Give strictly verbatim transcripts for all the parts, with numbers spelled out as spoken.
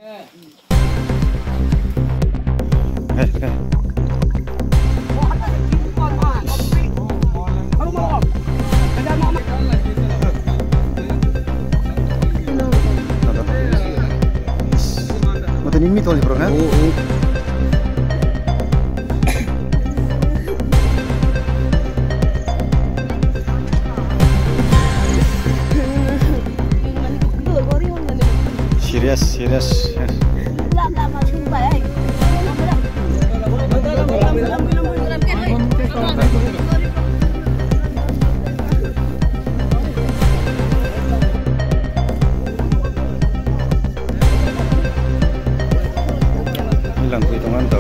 Mata nimi toli bro kan? Serious, serious. Langkui tongan to.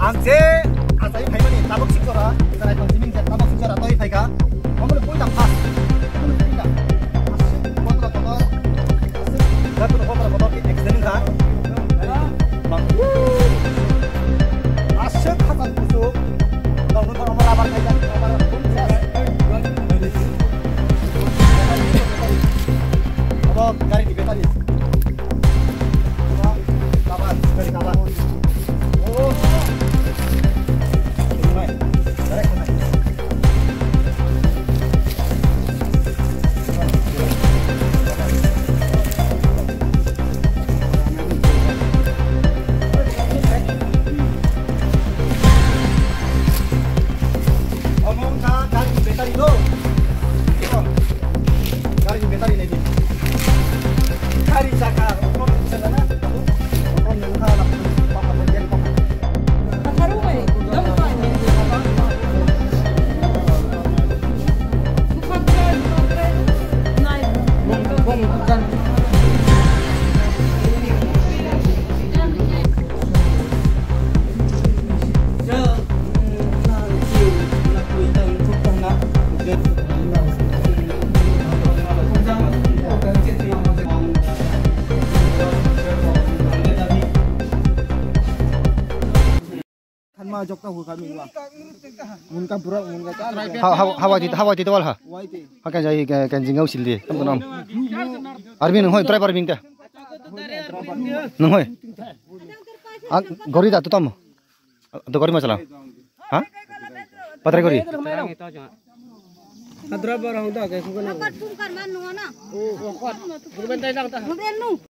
Ang je achai phaimani tabuk sik jora, chwrai tong simi je tabuk sik jora toi phaikha. Omo ni puila first. Omo ni puila. Aswk kotor kotor. Aswk kotor kotor ke accident wngkha. Aswk khatar kusuk. Tong nung tong omo rubber khaijak, rubber. Omo gari ni battery. Omo wngkha gari ni battery do. Gari ni battery naidi. Gari jaka, omo wngkha na? Omo wngkha na? Thanma jokta hukha mi wa. Munka bura munka cha. Ha, ha, ha, wai ti, ha, wai ti tawal ha. Wai ti. Ha, kan jai, kan, kan jingau sildi. Tam tanam. Army nung hoi, driver bing ta. Nung hoi. Ah, gori da tu tam. Tu gori ma chala. Ha? Patrai gori. Driver hong da ke sukana.